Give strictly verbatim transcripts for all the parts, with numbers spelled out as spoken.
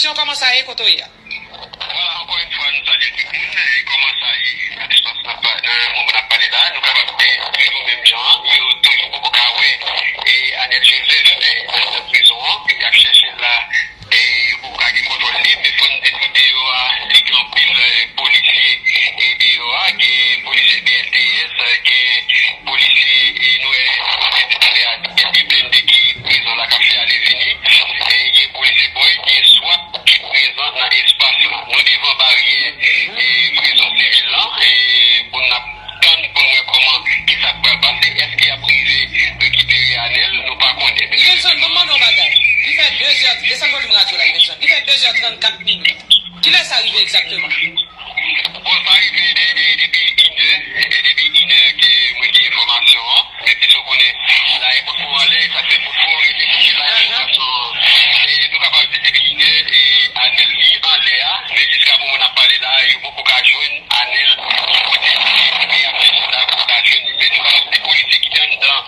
Kòman sa ye kote w ye a? Vwala, ankò yon fwa, nou salye tout moun. E kòman sa ye nan espas n ap pa-, nan moman n ap pale la? Nou kapab di toujou menm jan an. Yo toujou poko ka wè e Anel Joseph e anndan prizon an. Y ap chèche l la, e yo poko ka gen kontwòl li. Men fò n di tou, deyò a, li gen anpil, e, polisye, e deyò a, gen polisye B L T S, gen polisye, e nou wè, e talè a, gen de blende ki prizon la k ap fè ale vini. E gen polisye bòy, gen swat ki prezan nan espas la. Nou devan baryè, e prizon sivil lan, e pou n ap tann pou n wè kòman, kisa k pral pase, èske y ap rive rekipere Anel, nou pa konnen. Ivenson, ban m mande yon bagay. Li fè de zè, desann volim radyo la, Ivenson. Li fè de zè trannkat minit. Kilè sa rive egzakteman? Bon, sa rive de, de, depi inè, e depi inè ke mwen gen enfòmasyon an. Men plis ou konnen, la e bout fon anlè, sa fè bout fon rele pou ke la enfòmasyon an. E nou kapab di depi inè, e Anel li anlè a, men jiska moman n ap pale la, yo poko ka jwenn Anel, ki kote li ye, e y ap chèche l la pou ka jwenn li. Men nou kapab di polisye ki te anndan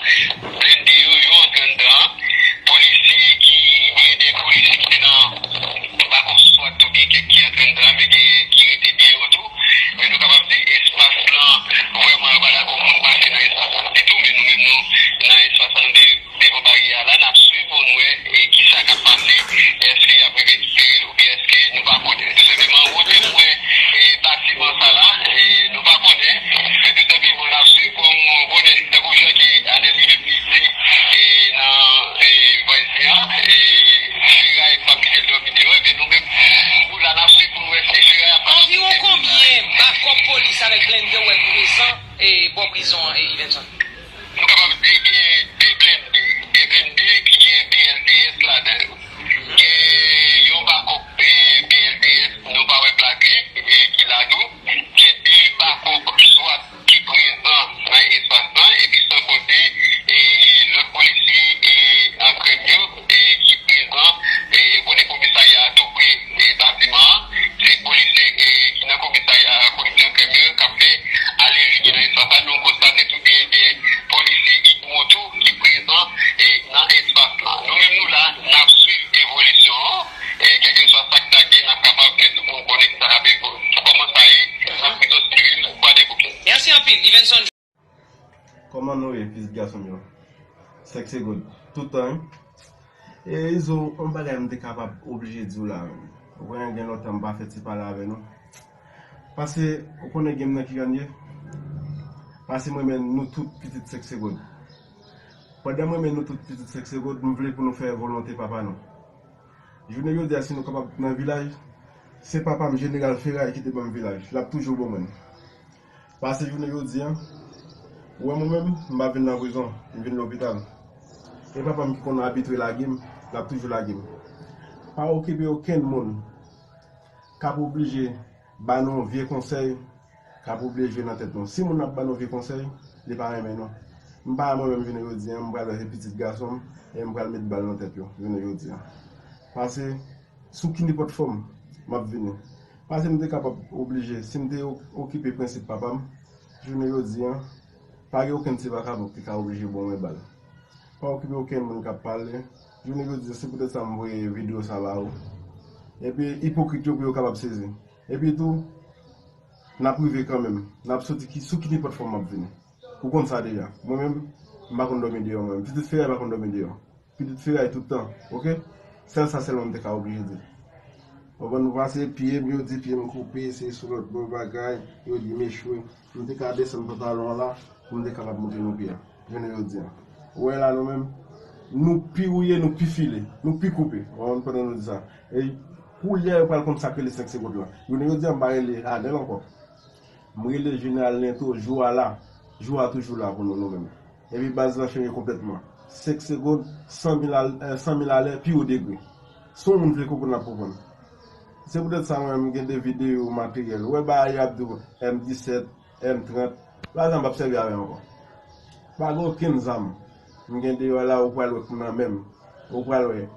blende yo, yo antre anndan an. Polisye ki, gen de polisye ki te nan bakòp swat tou, gen kèk ki antre anndan an, men gen ki rete deyò tou. Men nou kapab di espas lan, vrèman, yo pa dakò moun pase nan espas lan ditou, men nou menm nou, nan espas lan, nou de-, devan baryè a la, n ap swiv pou n wè, e, kisa k ap pase, èske y ap rekipere l oubyen èske nou pa konnen. Tou senpleman, wote pou wè, e, batiman sa la, e, nou pa konnen, men toutanpri, bon, n ap swiv pou n konnen, tankou jan ke Anel li menm li di, e, nan, e, vwayz li an, e, feray p ap kite l dòmi deyò, ebyen nou menm, nou la n ap swiv pou n wè si feray ap Anviwon konbyen bakòp polis avèk blende w wè prezan, e, bò prizon an, e, Ivenson? Nou kapab di gen de blende, de blende ki gen B L T S ladan yo. Gen yon bakòp, e, B L T S, nou pa wè plak li, e, ki la tou. Gen de bakòp swat ki prezan nan espas lan, epi san konte, e, lòt polisye, e, an krèm yo, e, ki prezan, e, kote komisarya a tou pre, e, batiman an. Se polisye, e, ki nan komisarya a, polisye an krèm yo, k ap fè ale vini nan espas la. Nou konstate tou gen de polisye Igmo tou ki prezan, e, nan espas lan. Nou menm nou la, n ap swiv evolisyon an, e, kèlkeswa sa k ta gen, n ap kapab fè tou pou n konnen ki sa k ap evo-, kòman sa ye nan prizon sivil Kwadèboukè. Mèsi anpil, Ivenson. Kòman nou ye, pitit gason m yo? Sèk se gòd. Tout tan, wi. E Izo, yon bagay m te kapab oblije di w la, menm. Ou konnen gen lontan m pa fè ti pale avè nou. Paske, ou konnen game nan ki jan l ye? Paske m renmen nou tout pitit sèk se gòd. Pandan m renmen nou tout pitit sèk se gòd, m vle pou nou fè volonte papa nou. Jounen jodi a, si nou kapab nan vilaj, se papa m, Jeneral Feray, ki te ban m vilaj. L ap toujou ban mwen l. Pase jounen jodi a, ou wè mwen menm, m pa vin nan prizon, m vin lopital. E papa m ki konn abitre lage m, l ap toujou lage m. Pa okipe okenn moun k ap oblije ba nou yon vye konsèy, k ap oblije jwe nan tèt nou. Si moun nan ap ba nou vye konsèy, li pa renmen nou. M pa mwen menm jounen jodi a, m pral wè se pitit gason m, e m pral met bal nan tèt yo, jounen jodi a. Pase, sou ki nenpòt fòm, m ap vini. Pase m te kapab oblije, si m te o-, okipe prensip papa m, jounen jodi a, pa gen okenn ti vakabon ki ka oblije ban mwen bal. Pa okipe okenn moun k ap pale. Jounen jodi a, se poutèt sa m voye videyo sa ba ou. Epi ipokrit yo pou yo kapab sezi. Epi tou, n ap rive kanmenm. N ap soti ki, sou ki nenpòt fòm m ap vini. Ou konn sa deja. Mwen menm, m pa konn dòmi deyò mwen menm. Pitit Feray pa konn dòmi deyò. Pitit Feray tout tan, oke? Sèl sa sèlman m te ka oblije di. Ou konprann, nou pase pye m, yo di pye m koupe, se sou lòt bò bagay, yo di m echwe. M te ka desann pantalon an la, pou m te kapab monte nan pye a. Jounen jodi a. Ou wè la nou menm, nou pi wouye, nou pi file, nou pi koupe. Ou konprann, pandan nou di sa. E koulye a yo pral konn sa k rele sèk se gòd la. Jounen jodi a m pa rele Anèl ankò. M rele Jeneral Lento, jou a la. Jou a toujou la pou nou, nou menm. Epi baz la chanje konplètman. Sèk se gòd, san mil al-, eh, san mil alè, pi wo degre. Si yon moun vle konprann, l ap konprann. Se poutèt sa mwen menm m gen de videyo materyèl. Ou wè bagay y ap di w M disèt, M trant, pa egzanp, m p ap sèvi avè l ankò. Pa gen okenn zam. M gen deyò la, ou pral wè k nan men m. Ou pral wè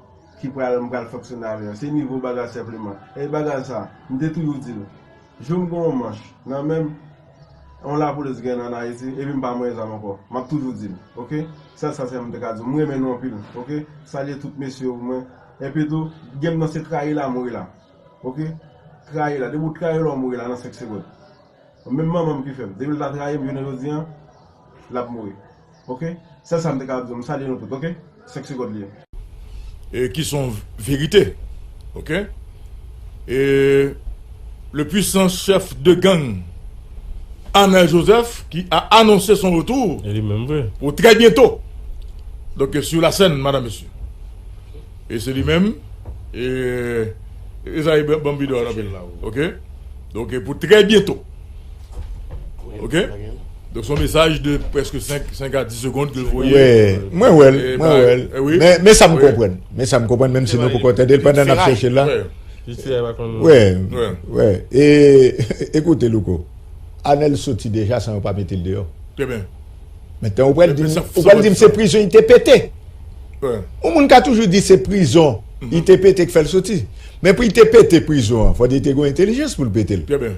ki pral, m pral fonksyone avè l. Se nivo bagay senpleman. E bagay sa, m te toujou di l. Jou m gen yon manch nan men m, yon lapolis gen ann Ayiti, epi m pa manyen zam ankò. M ap toujou di l, oke? Sèl sa, sèl m te ka di w. M renmen nou anpil, oke? Salye tout mesye yo pou mwen. Epi tou, game nan se trayi la, mouri la. Oke? Trayi la. Depi w trayi la, w mouri la nan senk segonn. Menm manman m ki fè m. Depi l ta trayi m, jounen jodi a, l ap mouri. Oke? Sèl sa m te kapab di w. M salye nou tout, oke? Senk segonn li ye. Et qui sont vérité. Ok? Et le puissant chef de gang, Arnel Joseph, qui a annoncé son retour pour très bientôt. Donc, sur la scène, madame, monsieur. Et c'est lui-même. Et, et ça, il est bon vidéo à l'appel là. Ok? Donc, pour très bientôt. Ok? Donk se yon mesaj de prèske senk, senk a dis segonn ke l voye. Wi, mwen wè l, mwen wè l. Men, men sa m konprann. Men sa m konprann, menm si nou poko tande l pandan n ap chèche l la. Wi, wi. E, e, ekoute, Louko, Anèl soti deja san yo pa mete l deyò. Trè byen. Mentnan, ou pral di m, ou pral di m se prizon li te pete. Yon moun ka toujou di se prizon li te pete k fè l soti. Men pou li te pete prizon an, fòk li te gen yon entèlijans pou l pete l.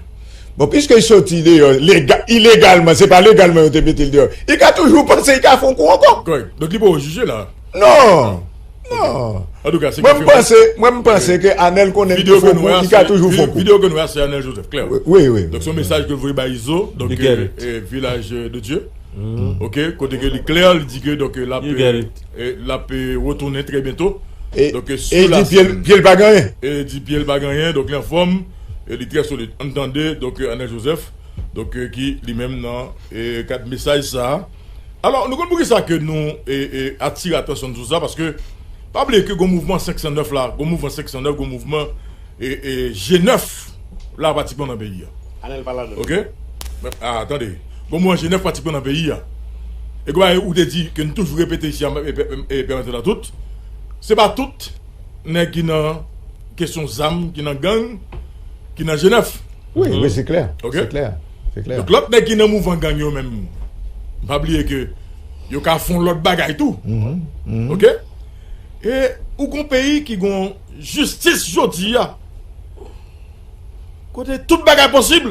Bon, piske li soti deyò lega, ilegalman, se pa legalman yo te mete l deyò. Li ka toujou panse li ka fè yon kou ankò. Kòrèk. Donk li poko jije la. Non. Non. Antouka, se konfime. Mwen, m panse, mwen, m panse ke Anèl konnen l te fè yon kou, li ka toujou fè yon kou. Videyo ke nou wè a, se Anèl Joseph, klè. Wi, wi. Donk se yon mesaj ke l voye bay Izo, donk, e, Vilaj de Dye. Ok, kote ke li klè, li di ke, donk, l ap, e, l ap, e, retounen trè byento. Donk, e, e li di pye l, pye l pa gen anyen. E li di pye l pa gen anyen, donk li anfòm, e li trè solid. Ann tande, donk, e, Anèl Joseph, donk, e, ki li menm nan, e, kad mesaj sa a. Alò, nou konn poukisa ke nou, e, e, atire atansyon sou sa, paske pa bliye ke gon mouvman senk san nèf la, gon mouvman senk san nèf, gon mouvman, e, e, G nèf la pratikman nan peyi a. Anèl pa ladan. Ok? Men, a, tande. Gon mouvman G nèf pratikman nan peyi a. E gon bagay ou te di ke n toujou repete isi a, e, e, e, e, pèmèt la tout. Se pa tout nèg ki nan kesyon zam, ki nan gang, ki nan G nèf. Wi, wi, se klè. Ok? Se klè. Se klè. Donk, lòt nèg ki nan mouvman gang yo menm, pa bliye ke yo ka fè yon lòt bagay tou. Ok? E ou gon peyi ki gon jistis jodi a. Kote tout bagay posib.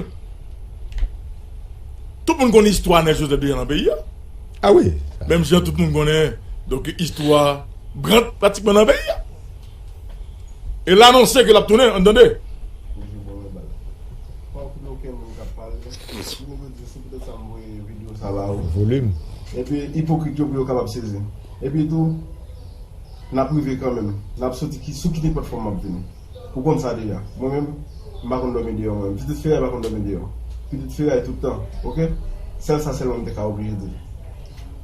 Tout moun konn istwa Nèl Joseph deja nan peyi a. A wi. Menm jan tout moun konnen, donk, istwa Brant pratikman nan peyi a. E l anonse ke l ap tounen, ann tande. Volim. Epi ipokrit yo pou yo kapab sezi. Epi tou, n ap rive kanmenm. N ap soti ki, sou ki nenpòt fòm m ap vini. Ou konn sa deja. Mwen menm, m pa konn dòmi deyò mwen menm. Pitit Feray pa konn dòmi deyò. Pitit Feray tout tan. Ok? Sèl sa sèlman m te ka oblije di.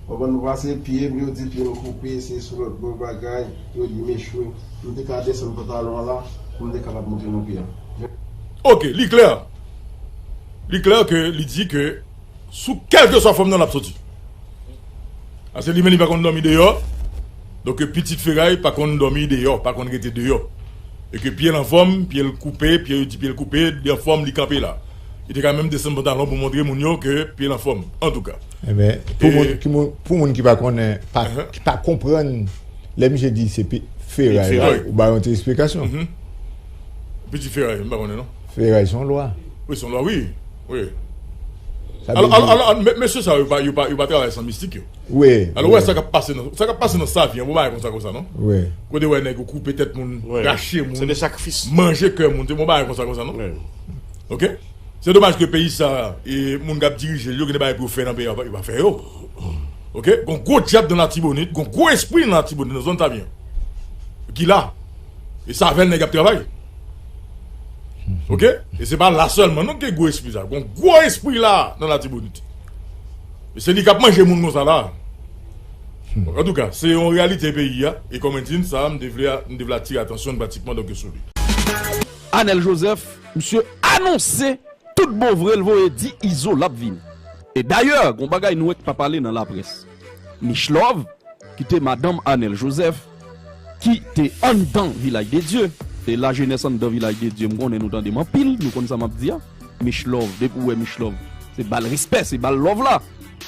Konprann nou pase pye m, yo di pye m koupe, se sou lòt bò bagay, yo di m echwe. M te ka desann pantalon an la, pou m te kapab montre nou pye a. Ok, li klè. Li klè ke li di ke sou kèlkeswa fòm nan l ap soti. Paske li menm li pa konn dòmi deyò. Donk, pitit Feray pa konn dòmi deyò, pa konn rete deyò. E ke pye l anfòm, pye l koupe, pye yo di pye l koupe, li anfòm, li kanpe la. Li te ka menm desann pantalon pou montre moun yo ke pye l anfòm. Antouka. Enben, pou moun ki, moun, pou moun ki pa konnen, pa, ki pa konprann, lè misye di se pi-, Feray la, ou ba yon ti eksplikasyon. Pitit Feray, m pa konnen non. Feray se yon lwa. Wi, se yon lwa, wi. Wi. Alò, alò, alò, alò, me-, mesye sa yo pa, yo pa, yo pa travay san mistik yo. Wi. Alò, wè sa k ap pase nan, sa k ap pase nan Savyen, bon bagay konsa konsa non. Wi. Kote wè nèg yo koupe tèt moun, rache moun, manje kè moun, se bon bagay konsa konsa non. Ok? Se domaj ke peyi sa, e moun k ap dirije l yo, gen de bagay pou yo fè nan peyi a, yo pa fè yo. Ok? Gon gwo dyab nan Latibonit, gon gwo espri nan Latibonit, nan zòn Savyen. Ki la. E se avè l nèg ap travay. Ok? E se pa la sèlman non ke gwo espri sa. Gon gwo espri la nan Latibonit. E se li k ap manje moun konsa la. Antouka, se yon reyalite peyi a. E kòm mwen di n sa, m te vle, m te vle atire atansyon n pratikman donk sou li. Anèl Joseph, misye anonse tout bon vre l voye di Izo l ap vini. E dayè, gon bagay nou wè k pa pale nan laprès. Michlove, ki te madanm Anèl Joseph, ki te anndan Vilaj de Dye. E lajenès anndan Vilaj de Dye, m konnen nou tande m anpil, nou konn sa m ap di a. Michlove, depi w wè Michlove, se ba l respè, se ba l love la.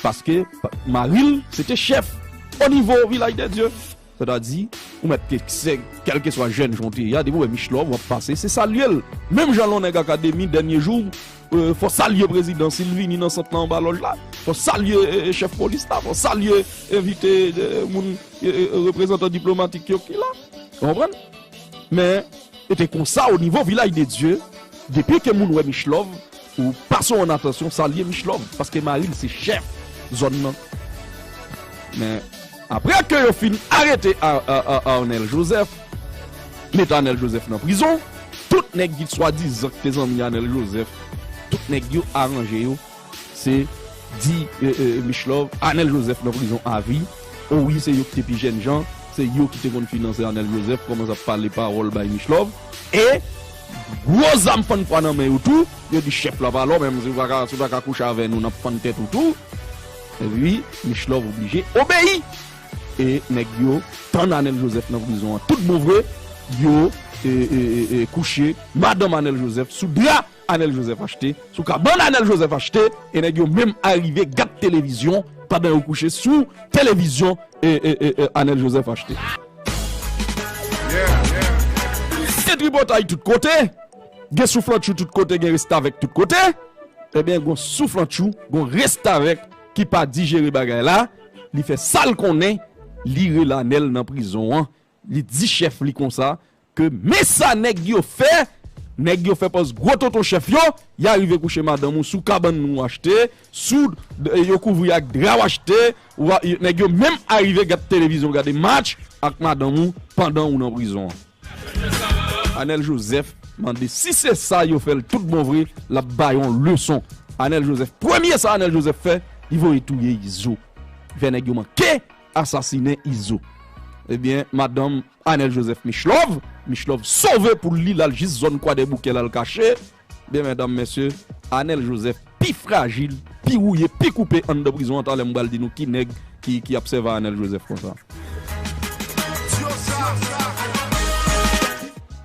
Paske mari l, se te chèf o nivo Vilaj de Dye. Sètadi, ou mèt ke se, kèlkeswa jèn jan w te ye a, depi w wè Michlove, w ap pase, se salye l. Menm jan lè yon nèg akademi, dènye jou, e, fò w salye prezidan, si l vini nan sant lan anba lòj la, fò w salye, e, e, chèf polis la, fò w salye envite, e, moun, e, e, reprezantan diplomatik yo ki la. Ou konprann? Men, e te konsa o nivo Vilaj de Dye, depi ke moun wè Michlove, ou pase yon atansyon, salye Michlove, paske mari l se chèf zòn nan. Men, apre ke yo fin arete A-, A-, A-, Arnel Joseph, mete Arnel Joseph nan prizon, tout nèg ki swadizan ki te zanmi Arnel Joseph, tout nèg yo aranje yo, se di, e, e, Michlove, Arnel Joseph nan prizon avi. O wi, se yo ki te pi jènjan, se yo ki te konn finanse Arnel Joseph, kòmanse ap pale pawòl bay Michlove. E gwo zam fann fwa nan men yo tou, yo di chèf la pa lò, menm si w pa ka, si w pa ka kouche avè nou, n ap fann tèt ou tou. Epi, Michlove oblije obeyi. E nèg yo tann Arnel Joseph nan prizon an. Tout bon vre, yo, e, e, e, e, kouche madanm Arnel Joseph sou dra Arnel Joseph achte, sou kabann Arnel Joseph achte, e nèg yo menm arive gad televizyon pandan yo kouche sou televizyon, e, e, e, e, Arnel Joseph achte. Gen tripotay tout kote, gen souflantchou tout kote, gen restavèk tout kote. Ebyen, gon souflantchou, gon restavèk ki pa dijere bagay la, li fè sa l konnen, li rele Arnel nan prizon an, li di chèf li konsa, ke men sa nèg yo fè, nèg yo fè pòz gwo tonton chèf yo, y arive kouche madanm ou sou kabann ou achte, sou, yo kouvri ak dra w achte, w a, nèg yo menm arive gad televizyon, gade match ak madanm ou pandan ou nan prizon an. Arnel Joseph mande si se sa yo fè l tout bon vre, l ap bay yon leson. Arnel Joseph, premye sa Arnel Joseph fè, li voye touye Izo. Fè nèg yo manke asasinen Izo. Ebyen, madanm Arnel Joseph Michlove, Michlove sove pou li, l al jis zòn Kwadèboukè, l al kache. Byen, medam, mesye, Arnel Joseph pi frajil, pi wouye, pi koupe anndan prizon an. Talè m pral di nou ki nèg ki, ki ap sèvi a Arnel Joseph konsa.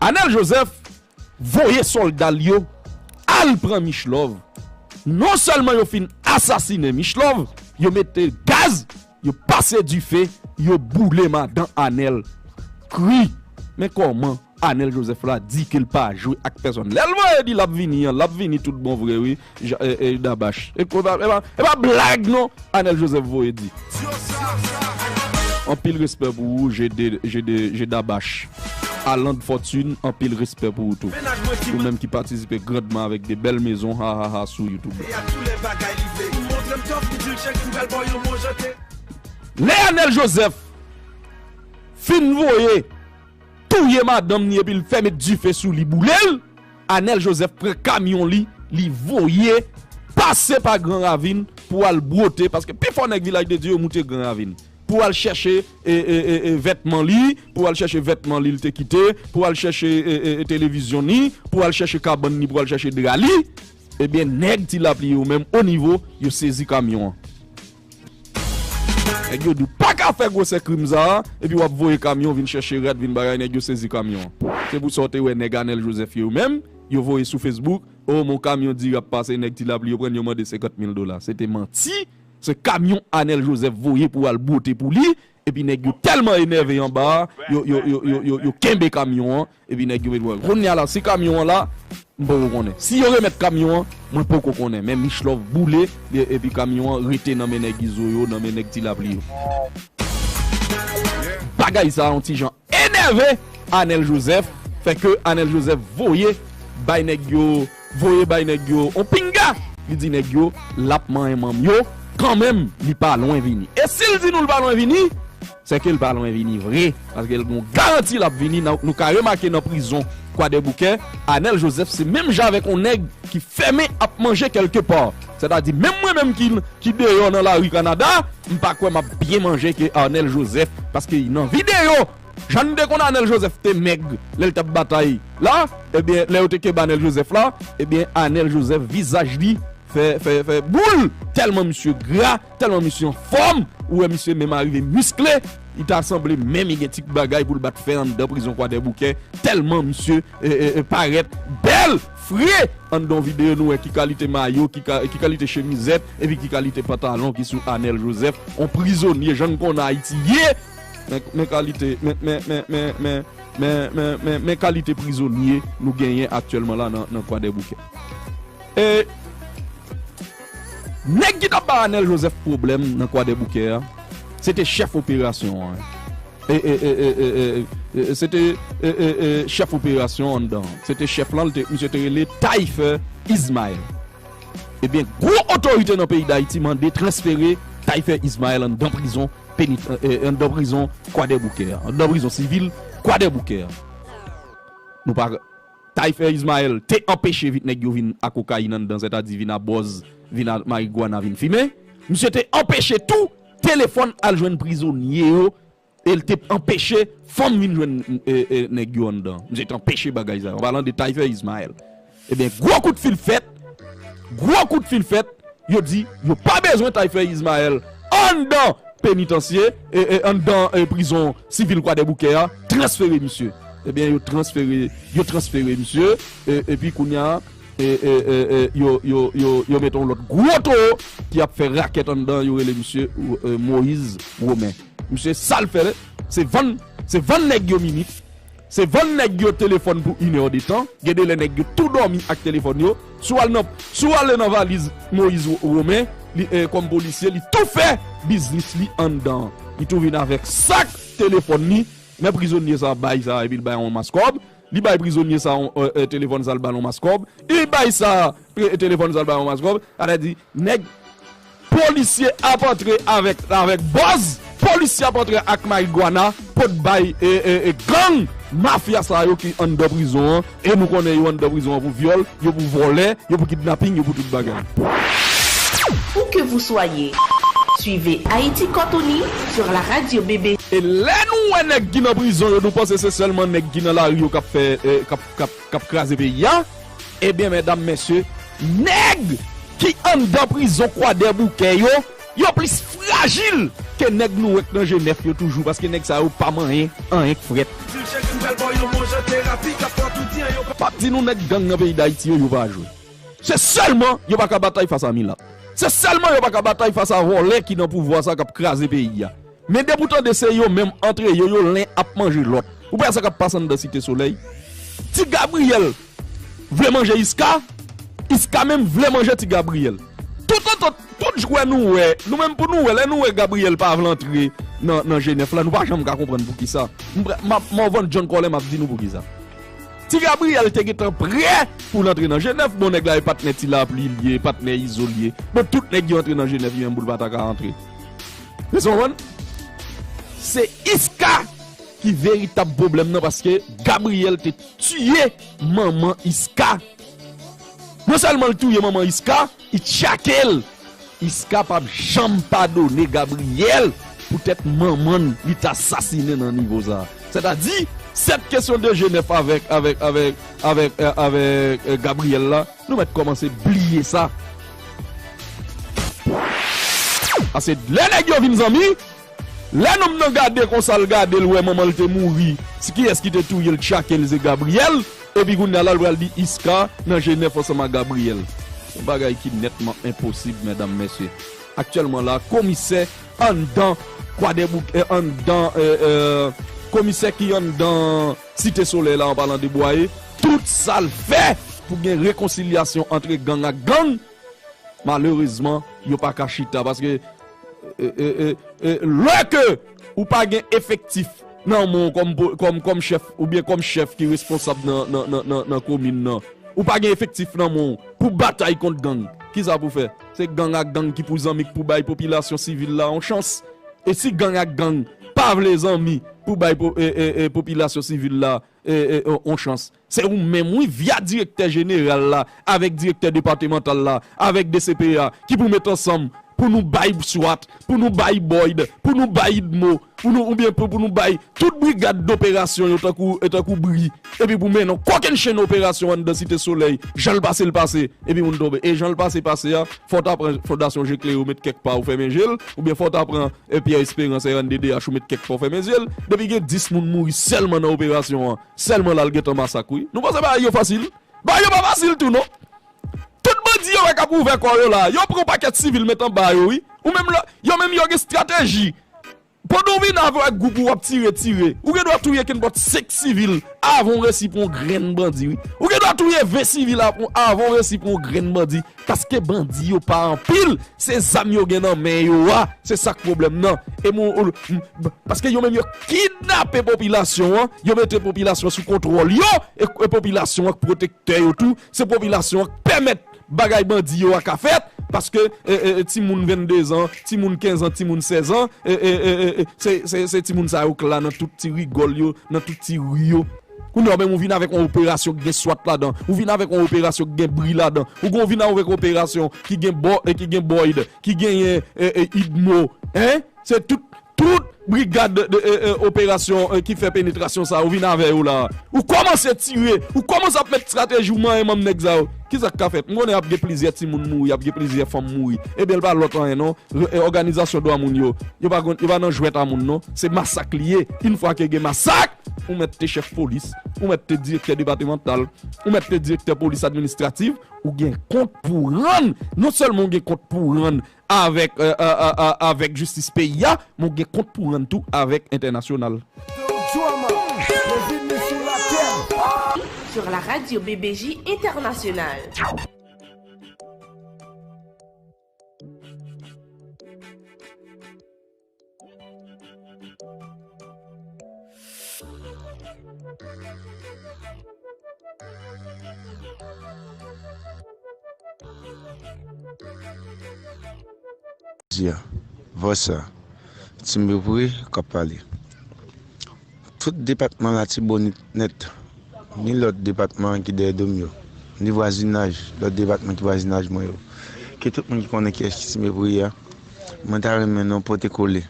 Arnel Joseph voye sòlda l yo al pran Michlove. Non sèlman yo fin asasinen Michlove, yo mete gaz, yo pase dife, yo boule madan Arnel. Kri. Men kòman Arnel Joseph la di ke l pa jwe ak pèsonn. Lè l voye di l ap vini an, l ap vini tout bon vre, wi. Ja-, e, e, Dabach. E ko-, e pa, e pa, e pa blag, non, Arnel Joseph voye di. Anpil respè pou ou, G D, G D, G Dabach. Aland Fortune, anpil respè pou ou tou. Ou menm ki patisipe grandman avèk de bèl mezon, ha, ha, ha, sou YouTube. Lè Arnel Joseph fin voye touye madanm ni epi l fè met dife sou li, boule l, Arnel Joseph pran kamyon li, li voye pase pa Gran Ravin pou al bwote, paske pifò nèg Vilaj de Dye yo moute Gran Ravin. Pou al chèche, e, e, e, e, vètman li, pou al chèche vètman li l te kite, pou al chèche, e, e, e, televizyon ni, pou al chèche kabann ni, pou al chèche dra li. Ebyen, nèg Ti Lapli yo menm, o nivo, yo sezi kamyon an. Nèg yo di w pa ka fè gwosè krim sa a, epi w ap voye kamyon vin chèche rad, vin bagay, nèg yo sezi kamyon an. Se pou sa w te wè nèg Arnel Joseph yo menm, yo voye sou Facebook, o, mon kamyon di ap pase, nèg Ti Lapli yo pran, yo mande senkant mil dola. Se te manti, se kamyon Arnel Joseph voye pou al bwote pou li, epi nèg yo tèlman enève anba a, yo, yo, yo, yo, yo, yo kenbe kamyon an, epi nèg yo met wè. Kounye a la, si kamyon an la, m poko konnen. Si yo remèt kamyon an, mwen poko konnen. Men Michlove boule, e-, epi kamyon an rete nan men nèg Izo yo, nan men nèg Ti Lapli yo. Bagay sa a, yon ti jan enève Arnel Joseph, fè ke Arnel Joseph voye bay nèg yo, voye bay nèg yo on pinga. Li di nèg yo, l ap manyen manm yo, kanmenm, li pa lwen vini. E si l di nou l pa lwen vini, se ke l pa lwen vini vre, paske l gon garanti l ap vini. Nan, nou ka remake nan prizon Kwadèboukè, Arnel Joseph se menm jan avèk on nèg ki fèmen ap manje kèlkepa. Sètadi, menm mwen menm ki, ki deyò nan lari Kanada, m pa kwè m ap byen manje ke Arnel Joseph, paske nan videyo, jan n te konn Arnel Joseph te mèg lè l t ap batay la, ebyen, lè yo te kenbe Arnel Joseph la, ebyen, Arnel Joseph vizaj li fè, fè, fè boul, tèlman misye gra, tèlman misye anfòm, ou wè misye menm arive miskle, li ta sanble menm li gen ti bagay pou l bat fè anndan prizon Kwadèboukè, tèlman misye, e, e, e, parèt bèl, fre, anndan videyo nou wè ki kalite mayo, ki ka-, ki kalite chemizèt, epi ki kalite pantalon ki sou Arnel Joseph, on prizonye, jan n konn Ayiti ye, men, men kalite, men, men kalite prizonye nou genyen aktyèlman la nan, nan Kwadèboukè. E nèg ki t ap ba Arnel Joseph pwoblèm nan Kwadèboukè a, se te chèf operasyon an. E, e, e, e, e, e, E, e, se te, e, e, e, chèf operasyon anndan. Se te chèf lan, li te, misye te rele Tayfè Ismaël. Ebyen, gwo otorite nan peyi Dayiti mande transfere Tayfè Ismaël anndan prizon penit-, e, e, anndan prizon Kwadèboukè a, anndan prizon sivil Kwadèboukè a. Nou pa, Tayfè Ismaël te anpeche vit nèg yo vin a kokayin anndan, sètadi vin a bòz, vin a marigwana, vin fimen. Misye te anpeche tou telefòn al jwenn prizonye yo, e l te anpeche fanm vin jwenn, e, e, nèg yo anndan. Misye te anpeche bagay sa yo. An palan de Tayfè Ismaël. Ebyen, gwo kout fil fèt, gwo kout fil fèt, yo di yo pa bezwen Tayfè Ismaël anndan penitansye, e, e, anndan, e, prizon sivil Kwadèboukè a, transfere misye. Ebyen, yo transfere, yo transfere misye, e, epi kounye a, e, e, e, e, yo, yo, yo, yo mete yon lòt gwo towo ki ap fè rakèt anndan, yo rele misye, e, Moïse Romain. Misye, sa l fè, se vann, se vann nèg yo minit, se vann nèg yo telefòn pou inèdtan. Gen de lè nèg yo tou dòmi ak telefòn yo. Si w al nan, si w ale nan valiz Moïse Romain, li, e, kòm polisye, li tou fè biznis li anndan. Li tou vin avèk sak telefòn li, men prizonye sa bay sa, epi l bay yon mas kòb. Li bay prizonye sa yon, e, e, telefòn sa, l ba l yon mas kòb. Li bay sa, e, e, telefòn sa, l ba l yon mas kòb. Sa vle di, nèg, polisye ap antre avèk, avèk bòz, polisye ap antre ak marigwana, pot bay, e, e, e, gang, mafya sa yo ki anndan prizon an, e nou konnen yo anndan prizon an pou vyòl, yo pou vòlè, yo pou kidnaping, yo pou tout bagay. Où que vous soyez, suivez Haïti Cortoni sur la radio B B. E lè nou wè nèg ki nan prizon yo, nou panse se sèlman nèg ki nan lari yo k ap fè, e, k ap, k ap, k ap kraze peyi a? Ebyen, medam, mesye, nèg ki anndan prizon Kwadèboukè yo, yo plis frajil ke nèg nou wè k nan Jenèf yo toujou, paske nèg sa yo pa manyen anyen k frèt. M ap di nou, nèg gang nan peyi Dayiti yo, yo pa jwe. Se sèlman yo pa ka batay fas a milat. Se sèlman yo pa ka batay fas a vòlè ki nan pouvwa sa k ap kraze peyi a. Men depi w tande se yo menm antre yo, yo len ap manje lòt. Ou pa wè sa k ap pase anndan Site Solèy? Ti Gabriyèl vle manje Iska, Iska menm vle manje Ti Gabriyèl. Tout antant, tout jwè nou wè, nou menm pou nou wè, lè nou wè Gabriyèl pa vle antre nan, nan Jenèf la, nou pa janm ka konprann poukisa. M pra-, m ap, Morvan John Colin, m ap di nou poukisa. Ti Gabriyèl te gentan prè pou l antre nan Jenèf. Bon, nèg la e patnè Ti Lapli l ye, patnè Izo l ye. Bon, tout nèg yo antre nan Jenèf, li menm pou l pa ta ka antre. Ou konprann? Se Iska ki veritab pwoblèm nan, paske Gabriyèl te tiye manman Iska. Non sèlman l touye manman Iska, li tchake l. Iska p ap janm padone Gabriyèl poutèt manman l li t asasinen nan nivo sa a. Sètadi, sèt kesyon de Jenèf avèk, avèk, avèk, avèk, e, avèk, e, Gabriyèl la, nou mèt kòmanse bliye sa. Paske lè nèg yo vin zanmi, lè nonm nan gade konsa, l gade, l wè manman l te mouri, se kiyès ki te touye l, tchake l, se Gabriyèl. Epi kounye a la, l pral di Iska nan Jenèf ansanm ak Gabriyèl. Yon bagay ki nètman enposib, medam, mesye. Aktyèlman la, komisè anndan Kwadèboukè, e, anndan, e, e, komisè ki anndan Site Solèy la, an palan de Bwaye, tout sa l fè pou gen rekonsilyasyon antre gang ak gang, malerezman, yo pa ka chita, paske, e, e, e, e, lè ke ou pa gen efektif nan men w kòm po-, kòm, kòm chèf, oubyen kòm chèf ki responsab nan, nan, nan, nan, nan komin nan, ou pa gen efektif nan men w pou batay kont gang, kisa pou fè? Se gang ak gang ki pou zanmi, k pou bay popilasyon sivil la yon chans. E si gang ak gang pa vle zanmi pou bay po-, e, e, e, popilasyon sivil la, e, e, on, on chans. Se ou menm, wi, via direktè jeneral la, avèk direktè depatmantal la, avèk D C P A, ki pou met ansanm pou nou bay swat, pou nou bay Boyd, pou nou bay Idmo, pou nou, oubyen pou, pou nou bay tout brigad doperasyon yo tankou, e, tankou bri, epi pou mennen yon kokennchenn operasyon anndan Site Solèy, jan l pase l pase, epi moun tonbe. E jan l pase pase a, fò w ta pran Fondasyon Je Klere, ou met kèk pa, ou fèmen je l, oubyen fò w ta pran e Pierre Espérance, R N D D H, ou met kèk pa, w fèmen je l. Depi gen dis moun mouri sèlman nan operasyon an, sèlman la l gentan masak, wi. Nou panse bagay yo fasil? Bagay yo pa fasil tou, non. Tout bandi yo wè k ap ouvè kò yo la, yo pran yon pakèt sivil met anba yo, wi. Ou menm la, yo menm yo gen estrateji. Pandan w vin avè gwoup ou w ap tire, tire, ou gen dwa touye kenpòt senk sivil avan w resi pran yon grenn bandi, wi. Ou gen dwa touye ven sivil avan, avan w resi pran yon grenn bandi. Paske bandi yo pa anpil, se zam yo gen nan men yo a, se sa k pwoblèm nan. E mon, paske yo menm yo kidnape popilasyon an, yo mete popilasyon sou kontwòl yo, e, e popilasyon an k pwotektè yo tou, se popilasyon an k pèmèt bagay bandi yo a ka fèt, paske, e, e, e, timoun vennde zan, timoun kenz an, timoun sèz an, e, e, e, e, e, se, se, se timoun sa yo k la nan tout ti rigòl yo, nan tout ti ri yo. Kounye a, ou menm ou vin avèk yon operasyon ki gen swat ladan, ou vin avèk yon operasyon ki gen bri ladan, ou gon vin avèk yon operasyon ki gen bò, e ki gen Boyd, ki genyen, e, e, Idmo, en? Se tout, tout brigad de, de, e, e, operasyon, e, ki fè penetrasyon sa, ou vin avè yo la. Ou kòmanse tire, ou kòmanse ap met estrateji, ou manyen manm nèg sa yo. Kisa k ka fèt? M konnen ap gen plizyè timoun mouri, ap gen plizyè fanm mouri. Ebyen, l pa lòt anyen non. Re-, e, òganizasyon dwa moun yo, yo pa gon, yo pa nan jwèt a moun non. Se masak li ye. Yon fwa ke gen masak, ou mèt te chèf polis, ou mèt te direktè depatmantal, ou mèt te direktè polis administratif, ou gen kont pou rann. Non sèlman ou gen kont pou rann avèk, e, e, e, e, avèk jistis peyi a, men ou gen kont pou rann tou avèk entènasyonal. Sur la radio B B J Internationale. Jodi a, vòs la, Ti Mepri k ap pale. Tout depatman Latibonit nèt, ni lòt depatman ki dèyè do m yo, ni vwazinaj, lòt depatman ki vwazinaj mwen yo, ke tout moun ki konnen kiyès ki Ti Mepri a, mwen ta renmen nou pote kole.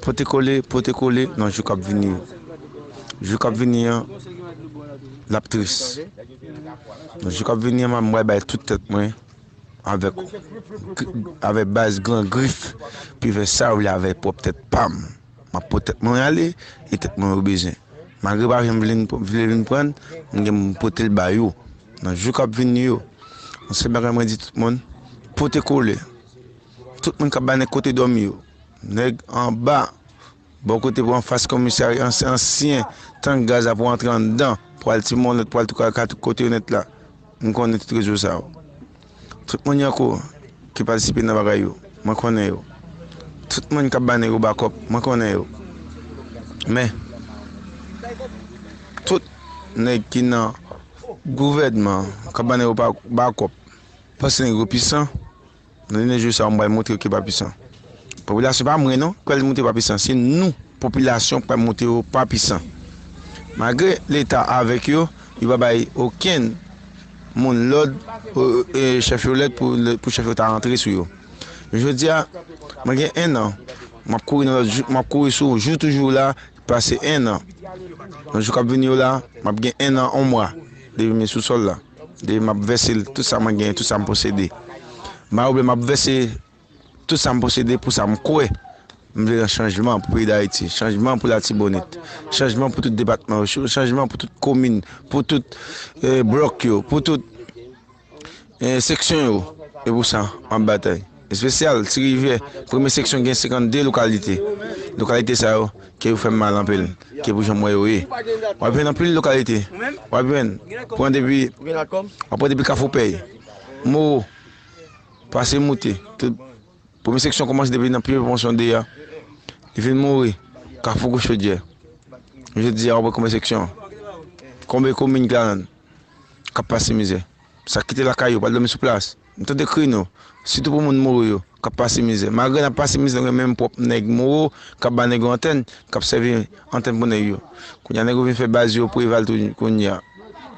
Pote kole, pote kole nan jou k ap vini yo. Jou k ap vini an, l ap tris. Nan jou k ap vini an, m ap bay tout tèt mwen avèk, avèk baz Gran Grif pou fè sa yo vle avèk pwòp tèt pa m. M ap pot tèt mwen ale e tèt mwen yo bezwen. Malgre yo pa janm vle, vle vin pran l, m gen pou m pote l ba yo. Nan jou k ap vini yo, yon sèl bagay mwen di tout moun, pote kole. Tout moun k ap bay nèg kote dòmi yo, nèg anba, bò kote pou anfas komisarya, ansyen, ansyen tank gaz la pou antre anndan, pou al Ti Mòn nèt, pou al tout, tout kote yo nèt la. M konnen tout rezo sa yo. Tout moun Yankou ki patisipe nan bagay yo, mwen konnen yo. Tout moun k ap ba nèg yo bakòp, mwen konnen yo. Men, tout nèg ki nan gouvènman k ap ba nèg yo ba, bakòp, panse nèg yo pisan, nan dènye jou sa yo, m pral montre yo ke pa pisan. Popilasyon pa mwen non, k pral montre yo pa pisan. Se nou, popilasyon, k pral montre yo pa pisan. Malgre Leta avèk yo, yo pa bay okenn moun lòd, e, e, chèf yo lèd pou, pou chèf yo ta rantre sou yo. Jodi a, mwen gen en an, m ap kouri nan lòt jou, m ap kouri sou jou toujou la, pase en an. Nan jou k ap vini yo la, m ap gen en an, yon mwa, depi m sou sòl la. Depi m ap vèse l tout sa mwen genyen, tout sa m posede. M pa oubli m ap vèse tout sa m posede pou sa m kwè. M vle nan chanjman pou peyi Dayiti, chanjman pou Latibonit, chanjman pou tout depatman yo, chanjman pou tout komin, pou tout, e, blòk yo, pou tout, e, seksyon yo. E pou sa, m ap batay. Espesyal, Ti Rivyè, premye seksyon gen senkannde lokalite. Lokalite sa yo, ke yo fè m mal anpil, ke pou jan m wè yo ye. W ap jwenn anpil lokalite. W ap jwenn, pran depi, w ap pran depi Kafou Pèy, Moro, pase moute, tout. Premye seksyon kòmanse depi nan pye Ponsonde a. Li fin mouri, Kafou Gwo Chodyè. Jodi a, w ap wè konbyen seksyon, konbyen komin ki ladan l k ap pase mizè. Sa kite lakay yo, pral dòmi sou plas. M tande kri nou, sitou pou moun Moro yo, k ap pase mizè. Malgre n ap pase mizè, nou gen menm pwòp nèg Moro k ap ba nèg yo antèn, k ap sèvi antèn pou nèg yo. Kounye a, nèg yo vin fè baz yo Preval tou kounye a.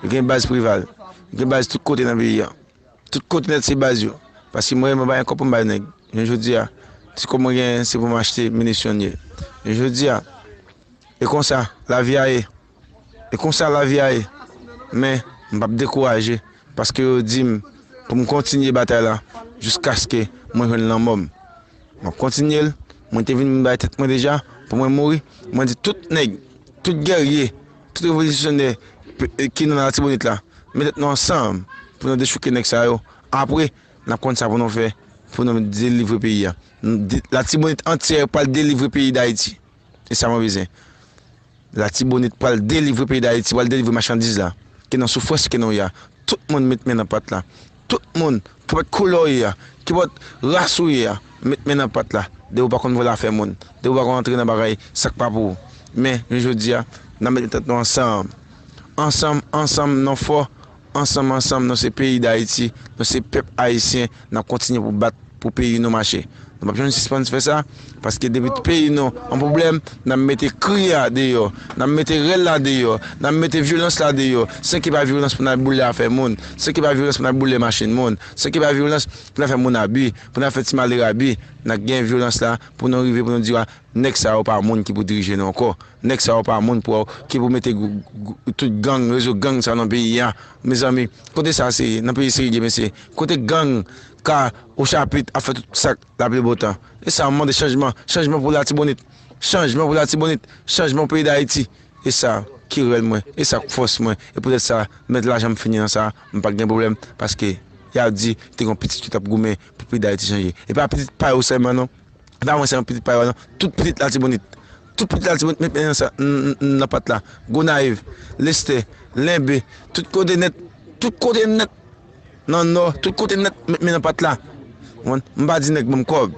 Yo gen baz Preval. Yo gen baz tout kote nan peyi a. Tout kote nèt se baz yo. Paske mwen menm pa gen kòb pou m bay nèg. Jounen jodi a, ti kòb mwen genyen se pou m achte minisyon l ye. Jounen jodi a, e konsa lavi a ye. E konsa lavi a ye. Men, m p ap dekouraje paske yo di m pou m kontinye batay la jiskaske mwen jwenn lanmò m. M ap kontinye l. Mwen te vin bay tèt mwen deja pou mwen mouri. Mwen di tout nèg, tout gèrye, tout revolisyonè ki nan Latibonit la, met tèt nou ansanm pou nou dechouke nèg sa yo. Apre, n ap konn sa pou nou fè pou nou delivre peyi a. Latibonit antyè pral delivre peyi Dayiti. E sa mwen bezwen. Latibonit pral delivre peyi Dayiti, pral delivre machandiz la. Ke nan soufrans ke nou ye a. Tout moun met men nan pat la. Tout moun, kenpòt koulè w ye a, kenpòt ras ou ye a, met men nan pat la. Depi w pa konn vòlò afè moun, depi w pa konn antre nan bagay sa k pa pou ou. Men, jounen jodi a, n ap met tèt nou ansanm. Ansanm, ansanm, nou fò. Ansanm, ansanm, nou se peyi Dayiti, nou se pèp ayisyen, n ap kontinye pou bat pou peyi nou mache. Nou p ap janm sispann fè sa, paske depi peyi nou an pwoblèm, n ap mete kri a deyò, n ap mete rèl la deyò, n ap mete vyolans la deyò. San ki pa vyolans pou n al boule afè moun, san ki pa vyolans pou n al boule machin moun, san ki pa vyolans pou n al fè moun abi, pou n al fè ti malere abi, n ap gen vyolans la pou nou rive pou nou di, a, nèg sa yo pa moun ki pou dirije nou ankò. Nèg sa yo pa moun pou, ki pou mete gou- gou- tout gang, rezo gang sa nan peyi a. Mezanmi, kote sa se ye? Nan peyi serye, mesye. Kote gang ka o chapit ap fè tout sa k laplibontan? E sa, m mande chanjman. Chanjman pou Latibonit. Chanjman pou Latibonit. Chanjman pou peyi Dayiti. E sa ki rèl mwen. E sa k fòs mwen. E poutèt sa, mèt lajan m fini nan sa, m pa gen pwoblèm. Paske y ap di, te gen yon pitit ki t ap goumen pou peyi Dayiti chanje. E pa pitit pa yo sèlman, non. E pa mwen sèlman pitit pa yo, non. Tout pitit Latibonit. Tout pitit Latibonit met men nan sa, n- n- nan pat la. Gonayiv, Lestè, Lenbe, tout kote nèt. Tout kote nèt. Nan Nò, tout kote nèt met men nan pat la. Konprann? M pa di nèg ban m kòb.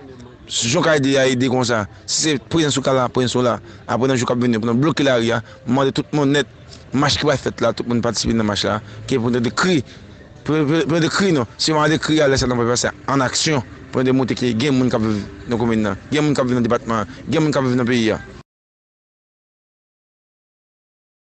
Jan w ka ede a, ede konsa. Si se prezans ou ka la, prezans ou la. Apre nan jou k ap vini, pou nou bloke lari a, m mande tout moun nèt. Mach ki pral fèt la, tout moun patisipe nan mach la. Ke pou nou de kri. Pou, pou, pou nou de kri, non. Si nou pa de kri a, lè sa nou pa pase an aksyon. Pou nou de montre ke gen moun k ap viv nan komin nan. Gen moun k ap viv nan depatman an. Gen moun k ap viv nan peyi a.